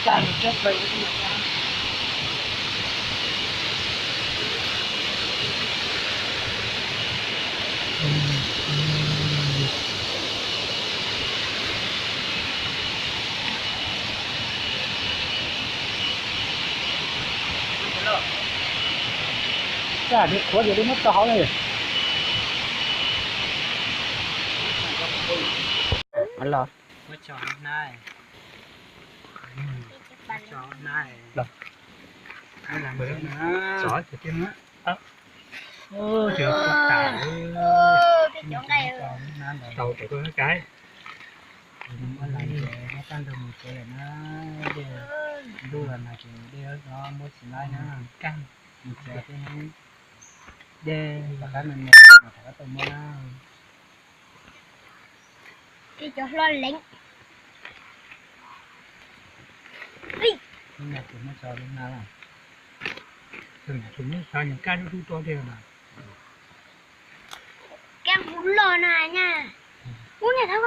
Qhuav ces muab tso hauv li. Los. Tau tau tuaj cái. Muab lawv ces muab kaj ntug mus tsev lawm na. Dej ntuj los nag ces dej muab tsis laib na. Mus tsev tej hnub dej rov qab me me mas rov qab tuaj muab na. Ib cov hlob leev. Ib nyuag tus muab tso lub hnab lawm. Tus nyuag tus muab tso nyuag kab dub dub tuaj dej mas. Kab kuv loj na nyaj. Ub nyaj thab.